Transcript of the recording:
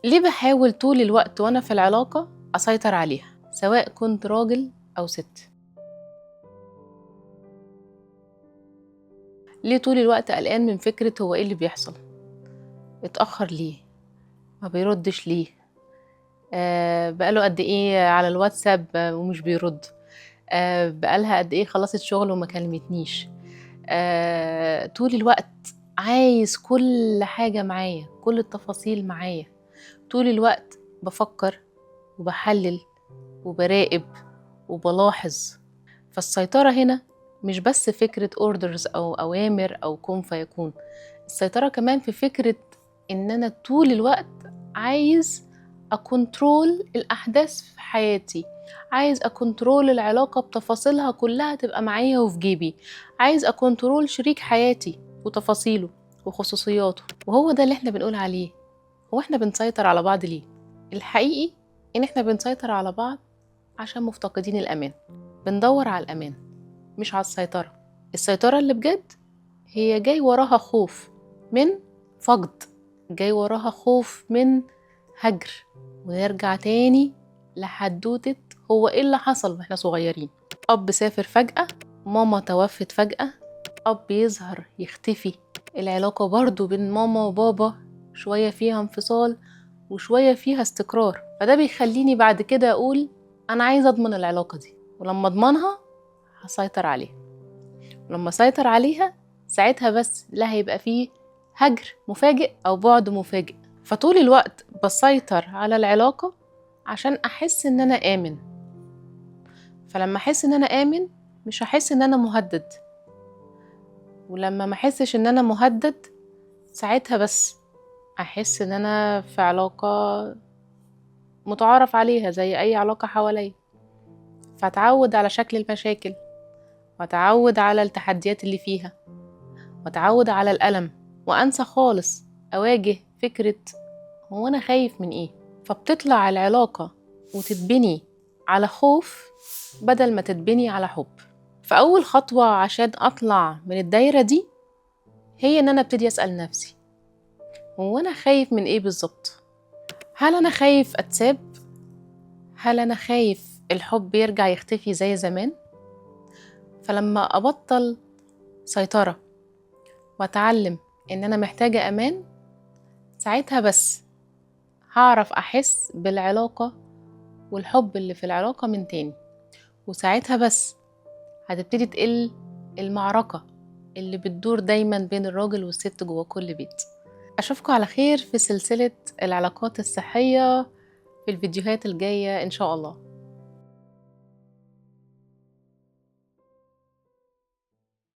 ليه بحاول طول الوقت وأنا في العلاقة أسيطر عليها، سواء كنت راجل أو ست؟ ليه طول الوقت قلقان من فكرة هو إيه اللي بيحصل؟ اتأخر ليه؟ ما بيردش ليه؟ بقاله قد إيه على الواتساب ومش بيرد؟ بقالها قد إيه خلصت شغل وما كلمتنيش؟ طول الوقت عايز كل حاجة معايا، كل التفاصيل معايا. طول الوقت بفكر وبحلل وبراقب وبلاحظ. فالسيطرة هنا مش بس فكرة orders أو أوامر أو كن فيكون، السيطرة كمان في فكرة إن أنا طول الوقت عايز أ control الأحداث في حياتي، عايز أ control العلاقة بتفاصيلها كلها تبقى معايا وفي جيبي، عايز أ control شريك حياتي وتفاصيله وخصوصياته. وهو ده اللي احنا بنقول عليه، هو احنا بنسيطر على بعض ليه؟ الحقيقي إن احنا بنسيطر على بعض عشان مفتقدين الأمان، بندور على الأمان مش على السيطرة. السيطرة اللي بجد هي جاي وراها خوف من فقد، جاي وراها خوف من هجر، ونرجع تاني لحدوتة هو ايه اللي حصل واحنا صغيرين. أب سافر فجأة، ماما توفت فجأة، أب يظهر يختفي، العلاقة برضو بين ماما وبابا شوية فيها انفصال وشوية فيها استقرار. فده بيخليني بعد كده أقول أنا عايزة أضمن العلاقة دي، ولما أضمنها هسيطر عليها، ولما أسيطر عليها ساعتها بس لا هيبقى فيه هجر مفاجئ أو بعد مفاجئ. فطول الوقت بسيطر على العلاقة عشان أحس إن أنا آمن، فلما أحس إن أنا آمن مش هحس إن أنا مهدد، ولما ما أحسش إن أنا مهدد ساعتها بس أحس إن أنا في علاقة متعارف عليها زي أي علاقة حواليا. فأتعود على شكل المشاكل، وأتعود على التحديات اللي فيها، وأتعود على الألم، وأنسى خالص أواجه فكرة هو أنا خايف من إيه. فبتطلع العلاقة وتتبني على خوف بدل ما تتبني على حب. فأول خطوة عشان أطلع من الدايرة دي هي إن أنا أبتدي أسأل نفسي هو أنا خايف من إيه بالظبط؟ هل أنا خايف أتساب؟ هل أنا خايف الحب يرجع يختفي زي زمان؟ فلما أبطل سيطرة وأتعلم إن أنا محتاجة أمان، ساعتها بس هعرف أحس بالعلاقة والحب اللي في العلاقة من تاني، وساعتها بس هتبتدي تقل المعركة اللي بتدور دايما بين الراجل والست جوا كل بيت. أشوفكم على خير في سلسلة العلاقات الصحية في الفيديوهات الجاية إن شاء الله.